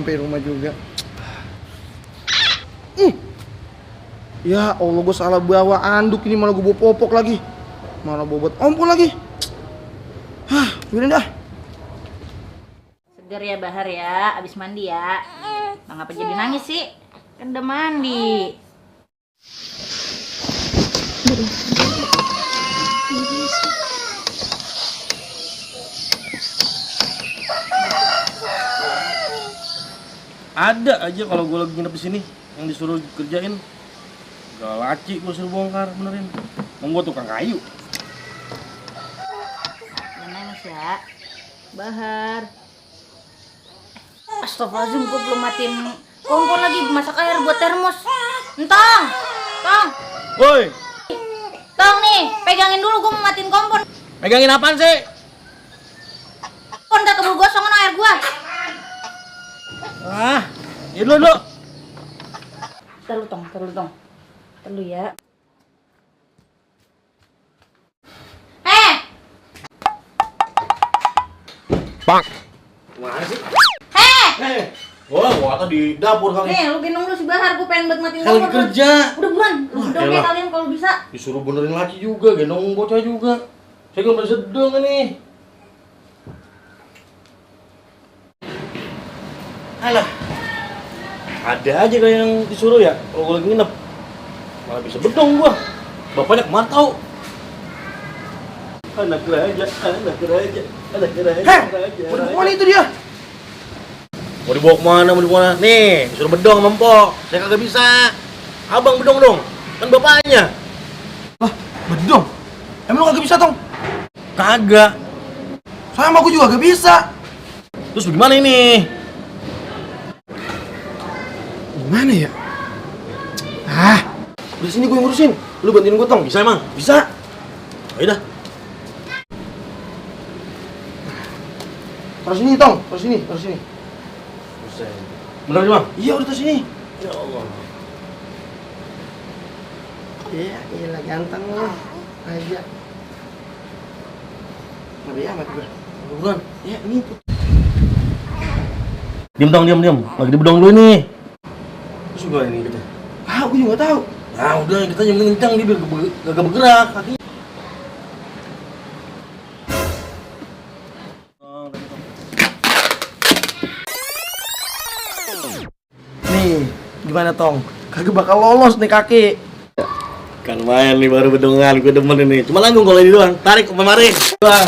nyampe rumah juga. Ya Allah, gue salah bawa anduk ini, malah gue bawa popok lagi. Malah bobot ompol lagi. Biarin dah. Seger ya Bahar ya, abis mandi ya. Ngapa jadi nangis sih? Kan udah mandi. Ada aja kalau gue lagi nginep di sini yang disuruh kerjain. Gak laci gue suruh bongkar benerin. Mau gue tukang kayu. Jangan nangis ya, Bahar. Astagfirullahaladzim, gue belum matiin kompor lagi, masak air buat termos. Entong, Tong, Woi, Tong nih, pegangin dulu, gue mau matiin kompor. megangin apaan sih? Kompor udah keburu gosongan air gue. Ya dulu. Terlalu Tong. Terlalu ya. Bang. Gimana sih? Gua atau di dapur kali. Nih, lu gendong dulu si Bahar, gue pengen banget matiin Saya lagi kompor. kerja. Udah buruan, lu gendong kayak kalian kalau bisa. Disuruh benerin lagi juga, gendong bocah juga. Saya kan udah sedang nih. Alah. Ada aja kayak yang disuruh ya, kalau gue lagi nginep. Malah bisa bedong gua. Bapaknya kemana tau? Anak raja. Mau kemana itu dia? Mau dibawa kemana? Nih, disuruh bedong sama Mpok. Saya kagak bisa. Abang bedong dong, kan bapaknya. Lah, bedong? Emang lu kagak bisa, Tong? Kagak. Sama aku juga kagak bisa. Terus gimana ini? Gimana ya? Udah sini gue yang ngurusin. Lu bantuin gue, Tong. Bisa emang? Bisa. Ayo dah. Taruh sini, Tong. Taruh sini. Bener nih, Bang? Iya, udah taruh sini. Ya Allah. Iya, gila ganteng lu. Aja. Ngeri amat gue. Buruan. Ya, ini tuh. Diam. Lagi dibedong dulu nih. Terus juga ini kita. Gue juga gak tahu. Nah, udah kita yang kencang dia biar kagak bergerak kaki. Nih, gimana, Tong? Kagak bakal lolos nih kaki. Kan main nih baru bedongan, gue demen ini. Cuma langsung kalau ini doang, tarik ke kemari. Bang.